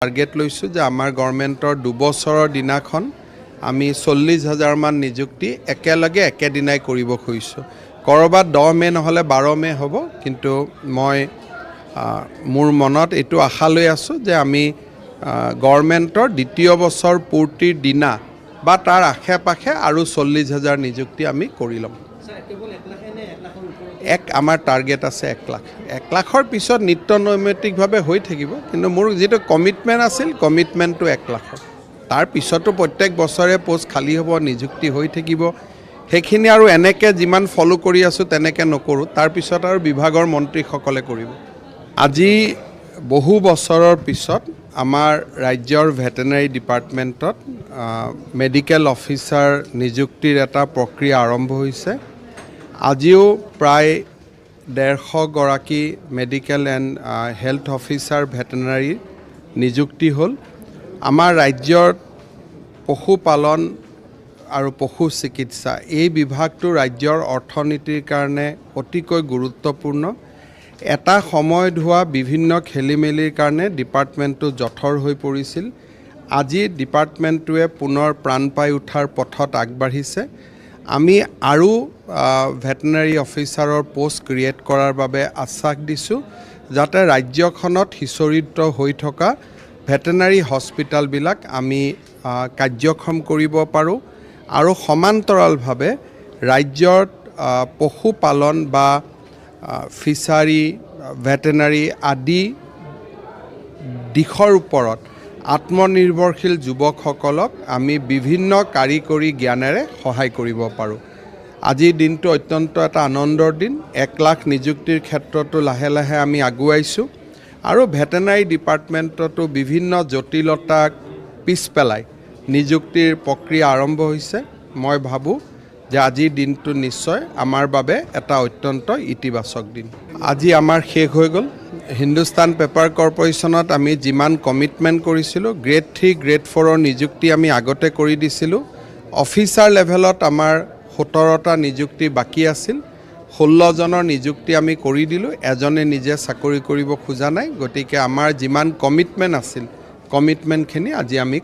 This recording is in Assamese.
টাৰ্গেট লৈছোঁ যে আমাৰ গভৰ্ণমেণ্টৰ 2 বছৰৰ দিনাখন আমি 40,000মান নিযুক্তি একেলগে একেদিনাই কৰিব খুজিছোঁ। ক'ৰবাত 10 মে' নহ'লে 12 মে' হ'ব, কিন্তু মই মোৰ মনত এইটো আশা লৈ আছোঁ যে আমি গভৰ্ণমেণ্টৰ দ্বিতীয় বছৰ পূৰ্তিৰ দিনা বা তাৰ আশে পাশে আৰু 40,000 নিযুক্তি আমি কৰি ল'ম। ছাৰ, কেৱল 1 লাখে নে 1 লাখৰ ওপৰত? আমাৰ টাৰ্গেট আছে 1 লাখ। 1 লাখৰ পিছত নিত্য নৈমিত্তিকভাৱে হৈ থাকিব, কিন্তু মোৰ যিটো কমিটমেণ্ট আছিল, কমিটমেণ্টটো 1 লাখৰ। তাৰ পিছতো প্ৰত্যেক বছৰে প'ষ্ট খালী হ'ব, নিযুক্তি হৈ থাকিব। সেইখিনি আৰু এনেকৈ যিমান ফ'ল' কৰি আছোঁ তেনেকৈ নকৰোঁ। তাৰপিছত আৰু বিভাগৰ মন্ত্ৰীসকলে কৰিব। আজি বহু বছৰৰ পিছত আমাৰ ৰাজ্যৰ ভেটেনাৰী ডিপাৰ্টমেণ্টত মেডিকেল অফিচাৰ নিযুক্তিৰ এটা প্ৰক্ৰিয়া আৰম্ভ হৈছে। আজিও প্ৰায় 150 গৰাকী মেডিকেল এণ্ড হেল্থ অফিচাৰ ভেটেনাৰীৰ নিযুক্তি হ'ল। আমাৰ ৰাজ্যত পশুপালন আৰু পশু চিকিৎসা এই বিভাগটো ৰাজ্যৰ অৰ্থনীতিৰ কাৰণে অতিকৈ গুৰুত্বপূৰ্ণ। এটা সময়ত হোৱা বিভিন্ন খেলি মেলিৰ কাৰণে ডিপাৰ্টমেণ্টটো জঠৰ হৈ পৰিছিল। আজি ডিপাৰ্টমেণ্টটোৱে পুনৰ প্ৰাণ পাই উঠাৰ পথত আগবাঢ়িছে। আমি আৰু ভেটেনাৰী অফিচাৰৰ প'ষ্ট ক্ৰিয়েট কৰাৰ বাবে আশ্বাস দিছোঁ, যাতে ৰাজ্যখনত সিঁচৰিত হৈ থকা ভেটেনাৰী হস্পিটেলবিলাক আমি কাৰ্যক্ষম কৰিব পাৰোঁ আৰু সমান্তৰালভাৱে ৰাজ্যত পশুপালন বা ফিছাৰী, ভেটেনাৰী আদি দিশৰ ওপৰত আত্মনিৰ্ভৰশীল যুৱকসকলক আমি বিভিন্ন কাৰিকৰী জ্ঞানেৰে সহায় কৰিব পাৰোঁ। আজিৰ দিনটো অত্যন্ত এটা আনন্দৰ দিন। 1 লাখ নিযুক্তিৰ ক্ষেত্ৰতো লাহে লাহে আমি আগুৱাইছোঁ আৰু ভেটেনাৰী ডিপাৰ্টমেণ্টতো বিভিন্ন জটিলতাক পিছ পেলাই নিযুক্তিৰ প্ৰক্ৰিয়া আৰম্ভ হৈছে। মই ভাবোঁ যে আজিৰ দিনটো নিশ্চয় আমাৰ বাবে এটা অত্যন্ত ইতিবাচক দিন। আজি আমাৰ শেষ হৈ গ'ল। হিন্দুস্তান পেপাৰ কৰ্পৰেশ্যনত আমি যিমান কমিটমেণ্ট কৰিছিলোঁ, গ্ৰেড 3, গ্ৰেড 4ৰ নিযুক্তি আমি আগতে কৰি দিছিলোঁ। অফিচাৰ লেভেলত আমাৰ 17টা নিযুক্তি বাকী আছিল। 16জনৰ নিযুক্তি আমি কৰি দিলোঁ। এজনে নিজে চাকৰি কৰিব খোজা নাই। গতিকে আমাৰ যিমান কমিটমেণ্ট আছিল, কমিটমেণ্টখিনি আজি আমি